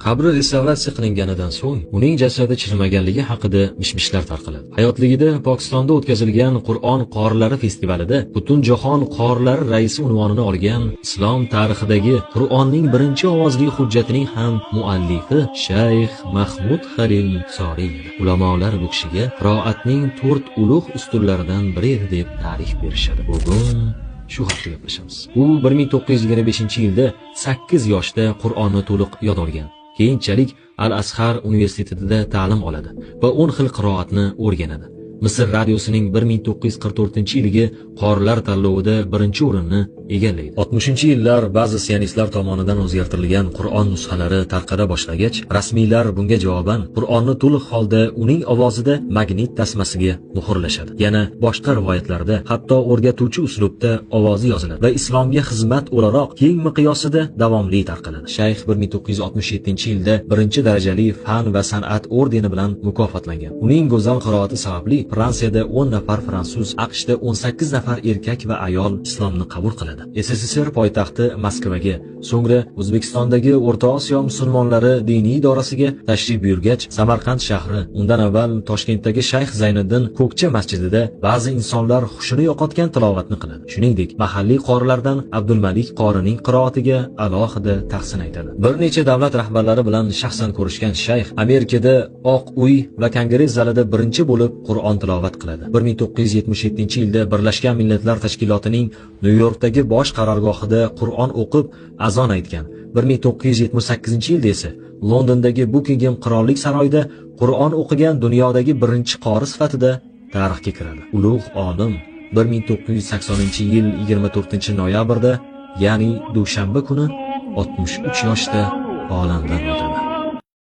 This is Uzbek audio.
Qabri restavratsiya qilinganidan so'ng uning jasadi chirimaganligi haqida mishmishlar tarqaladi. Hayotligida Pokistonda o'tkazilgan Qur'on qorilari festivalida Butunjahon qorilari raisi unvonini olgan, islom tarixidagi Qur'onning birinchi ovozli hujjatining ham muallifi Shayx Mahmud Halil Soriy edi. Ulamolar bu kishiga qiroatning 4 ulug' ustunlaridan biri edi deb ta'rif berishadi. Bugun shu haqda gaplashamiz. U 1925-yilda 8 yoshda Qur'onni to'liq yod olgan. Keyinchalik Al-Azhar universitetida ta'lim oladi va 10 xil qiroatni o'rganadi. Misr radiosining 1944-yilgi qorilar tanlovida birinchi o'rinni egallaydi. 60-yillar ba'zi sionistlar tomonidan o'zgartirilgan Qur'on nusxalari tarqala boshlagach, rasmiylar bunga javoban Qur'onni to'liq holda uning ovozida magnit tasmasiga muhrlashadi. Yana boshqa rivoyatlarda hatto o'rgatuvchi uslubda ovozi yoziladi va islomga xizmat o'laroq keng miqyosida davomli tarqaladi. Shayx 1967-yilda birinchi darajali fan va san'at ordeni bilan mukofotlangan. Uning go'zal qiroati sababli Fransiyada 10 nafar fransuz, AQShda 18 nafar erkak va ayol islomni qabul qiladi. SSSR poytaxti Moskvaga, so'ngra O'zbekistondagi O'rta Osiyo musulmonlari diniy idorasiga tashrif buyurgach, Samarqand shahri, undan avval Toshkentdagi Shayx Zayniddin Ko'kcha masjidida ba'zi insonlar hushini yo'qotgan tilovatni qiladi. Shuningdek, mahalliy qorilardan Abdulmalik qorining qiroatiga alohida tahsin aytadi. Bir necha davlat rahbarlari bilan shaxsan ko'rishgan shayx Amerikada Oq uy va Kongress zalida birinchi bo'lib Qur'on tilovat qiladi. 1977-yilda Birlashgan Millatlar Tashkilotining Nyu-Yorkdagi bosh qarorgohida Qur'on o'qib azon aytgan. 1978-yilda esa Londondagi Buckingham qirollik saroyida Qur'on o'qigan dunyodagi birinchi qori sifatida tarixga kiradi. Ulug' olim 1980-yil 24-noyabrda, ya'ni dushanba kuni 63 yoshda olamdan o'tadi.